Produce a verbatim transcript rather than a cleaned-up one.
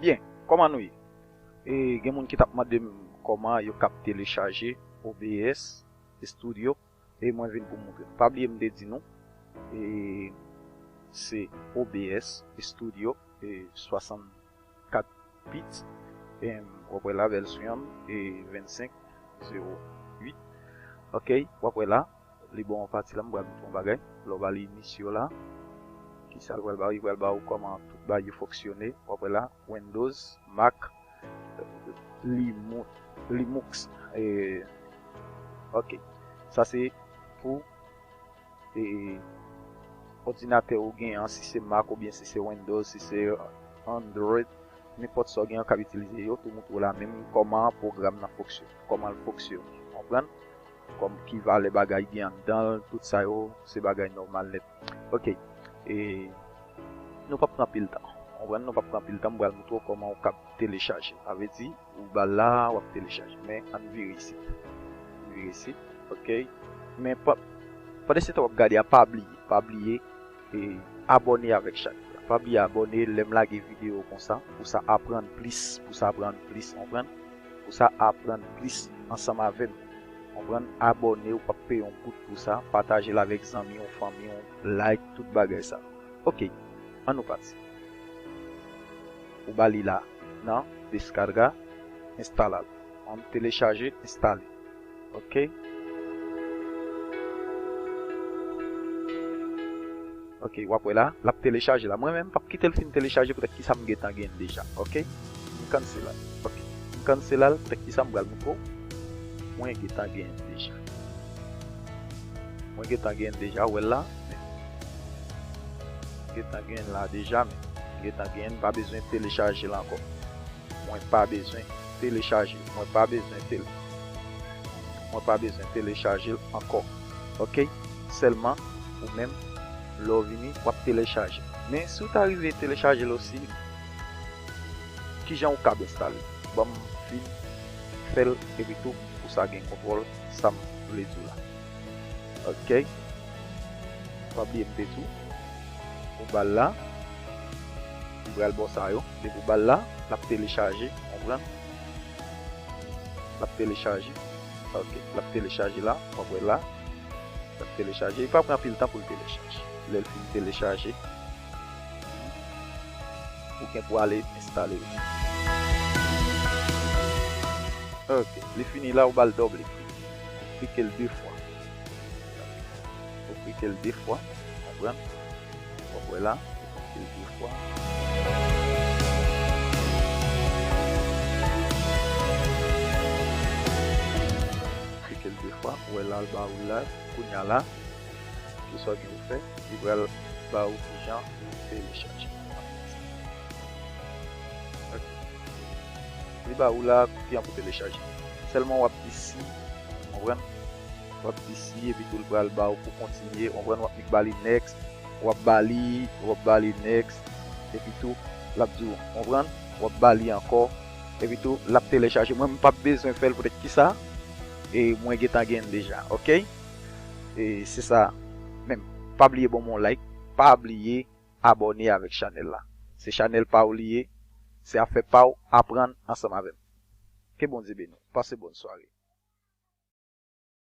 Byen, kòman nou ye? E gen moun ki t ap mande m kòman yo k ap telechaje O B S Studio, e mwen vin pou m moutre. Pa bliye m te di nou, e se O B S Studio, e swasannkat bits, e w ap wè la vèsyon an, e vennsenk zewo uit. Ok, w ap wè la, li ba w yon pati la, m pral montre yon bagay. Lè w ba li inisyo la, kisa l pral ba w? Li pral ba w kòman tout bagay yo fonksyone. W ap wè la, Windows, Mac, Limu-, Linux. E, ok, sa se pou, e, òdinatè ou gen an, si se Mac oubyen si se Windows, si se Android, nenpòt sa w gen an k ap itilize yo, tou moutre w la menm kòman pwogram nan fonksyone, kòman l fonksyone, konprann? Kòm ki valè bagay gen anndan l, tout sa yo, se bagay nòmal nèt. Ok, e nou p ap pran anpil tan, konprann? Nou p ap pran anpil tan, m pral moutre w kòman w k ap telechaje. Sa vle di, ou ba l la, w ap telechaje. Men, ann vire isit. Ann vire isit, ok? Men, pa, pandan se tan w ap gade a, pa bliye, pa bliye, e abòne avèk chanèl la. Pa bliye abòne, lè m lage videyo konsa, pou sa aprann plis, pou sa aprann plis, konprann? Pou sa aprann plis ansanm avè m. Konprann? Abòne, ou p ap peye yon goud pou sa. Pataje l avèk zanmi w, fanmi w, like, tout bagay sa. Ok, ann nou pati. Ou ba li la nan descarga, instala l. Ann telechaje, enstale. Ok. Ok, w ap wè la, l ap telechaje la. Mwen menm, m p ap kite l fin telechaje poutèt kisa m gentan gen l deja. Ok. M cancel la. Ok. M cancel la, poutèt kisa m pral moutre w. Mwen gentan gen l deja. Mwen gentan gen l deja, w wè l la. Men, gentan gen l la deja, men gentan gen l, m pa bezwen telechaje l ankò. Mwen pa bezwen telechaje. Mwen pa bezwen tele-, mwen pa bezwen telechaje l ankò. Ok? Sèlman, ou menm, lè w vini, w ap telechaje. Men si w ta rive telechaje l osi, kijan ou kab enstale l? Ban m fin fè l, epi tou, pou sa gen kontwòl sa m vle di w la. Ok. Pa bliye m te di w. Ou ba l la. Li pral ba w sa yo. Depi w ba l la, l ap telechaje. Konprann? L ap telechaje. Ok. L ap telechaje la. W ap wè la. L ap telechaje. Li pa pran anpil tan pou l telechaje. Lè l fin telechaje, ou gen pou ale enstale l. Ok. Li fini la, ou ba l dòble klik. Ou klike l de fwa. Ou klike l de fwa. Konprann? W ap wè la. Ou klike l de fwa. Klike l de fwa. Ou wè la, l ba ou la. Kounye a la, kisa w gen pou fè? Li pral ba ou kijan pou telechaje. Ok. Li ba ou la, kijan pou telechaje. Sèlman w ap di si, konprann? W ap di si, epi tou l pral ba ou pou kontinye, konprann? W ap ba li next, w ap ba li, w ap ba li next, epi tou l ap di w, konprann? W ap ba li ankò, epi tou l ap telechaje. Mwen, m p ap bezwen fè l poutèt kisa? E mwen gentan gen l deja, ok? E se sa menm. Pa bliye ban m yon like, pa bliye abòne avèk chanèl la. Se chanèl pa w li ye, se afè pa w, aprann ansanm avè m. Ke Bondye beni w. Pase bòn sware.